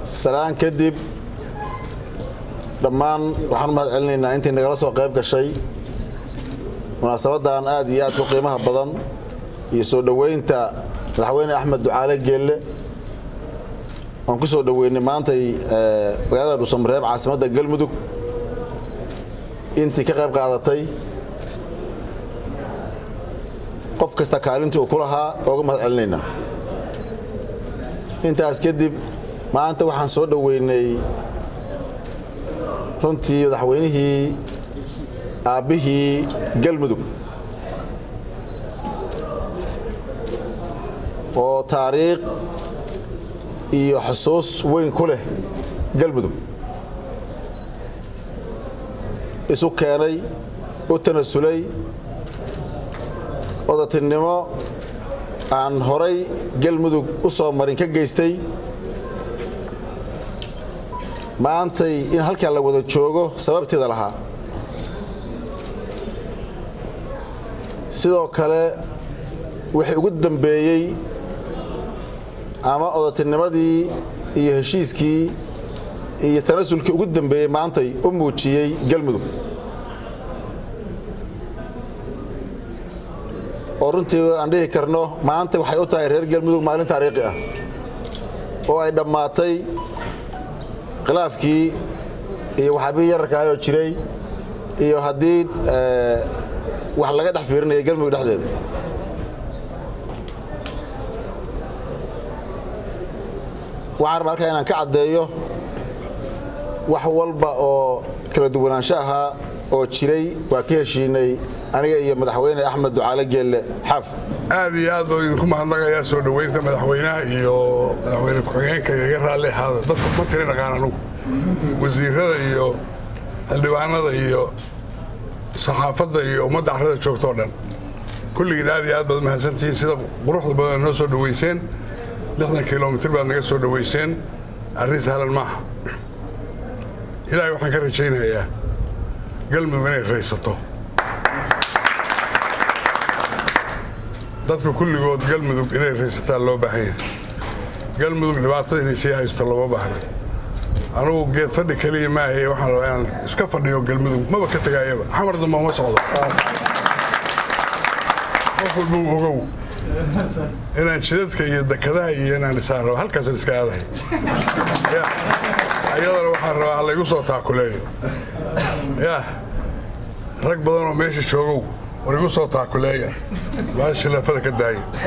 Salaan kadib, dhammaan waxaan u mahad celinaynaa intii nagala soo qayb gashay munaasabadan aad iyo aad ku qiimaha badan iyo soo dhoweynta Madaxweyne Axmed Ducaale Geelle oon ku soo dhoweynay maantay magaalada Dhuusamareeb, caasimadda Galmudug. Intii ka qayb qaadatay, qof kasta kaalintii uu ku lahaa ooga mahad celinaynaa. Intaas kadib, maanta waxaan soo dhoweynay runtii madaxweynihii aabbihii Galmudug oo taariikh iyo xusuus weyn ku leh Galmudug, isu keenay, u tanasulay, odatinimo aan horay Galmudug u soo marin ka geystay, maantay in halkaa la wada joogo sababteeda lahaa. Sidoo kale, wixii ugu dambeeyey ama odatinimadii iyo heshiiskii iyo tanasulkii ugu dambeeyey maantay u muujiyey Galmudug, oo runtii aan dhihi karno maanta waxay u tahay reer Galmudug maalin taariikhi ah oo ay dhammaatay khilaafkii iyo waxaabihii yararkaayoo jiray iyo haddii wax laga dhex fiirinaya Galmudug dhexdeeda. Waxaan rabaa halkaa inaan ka caddeeyo wax walba oo kala duwanaansho ahaa oo jiray waa ka heshiinay aniga iyo Madaxweyne Axmed Ducaale Geelle Xaaf. Aad iyo aad baan idinku mahadnaqayaa soo dhoweynta madaxweynaha iyo madaxweyne ku-xigeenka. Iga raalli ahaada, dadka ma tirin aqaan anugu, wasiirada iyo xildhibaanada iyo saxaafadda iyo ummadda carrada joogta oo dhan. Kulligiin aad iyo aad baad mahadsantihiin sida quruxda badan noo soo dhoweyseen. 60 kilomitir baad naga soo dhoweyseen, arrin sahlan maaha. Ilaahay waxaan ka rajaynayaa Galmudug inay raysato, dadka kulligood Galmudug inay raysataan loo baahan yahay. Galmudug dhibaatada inay sii haysto looma baahna. Anugu geed fadhi keliya maahaye, waxaan rabaa inaan iska fadhiyo Galmudug, maba ka tegaayaba, Xamar damba uma socdo. Qof walbuu ogow inaan jidadka iyo dekadaha iyo inaan dhisaan rabo, halkaasaan iska aadahay. Ayadana waxaan rabaa ha laygu soo taakuleeyo. Yah, rag badanoo meesha joogow, war igu soo taakuleeya, baasha laafada ka daaya.